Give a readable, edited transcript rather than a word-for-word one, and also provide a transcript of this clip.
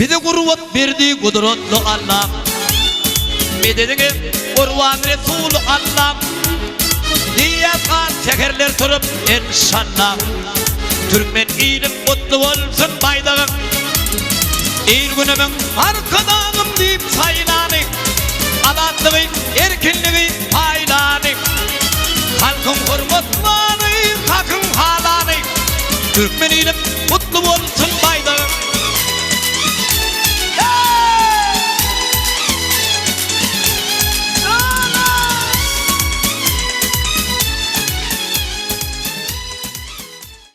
Bize gurbat berdi gudratly Allam. Medediňe gurban Resul Allam. Diýýär han säherler turup enşalla. Türkmen ilim gutly bolsun baýdagyň. Il-günümiň Arkadagym diýip saýlany. Azatlygy, erkinligi paýlany. Halkyň hormatlany, hakyň halany. Türkmen ilim.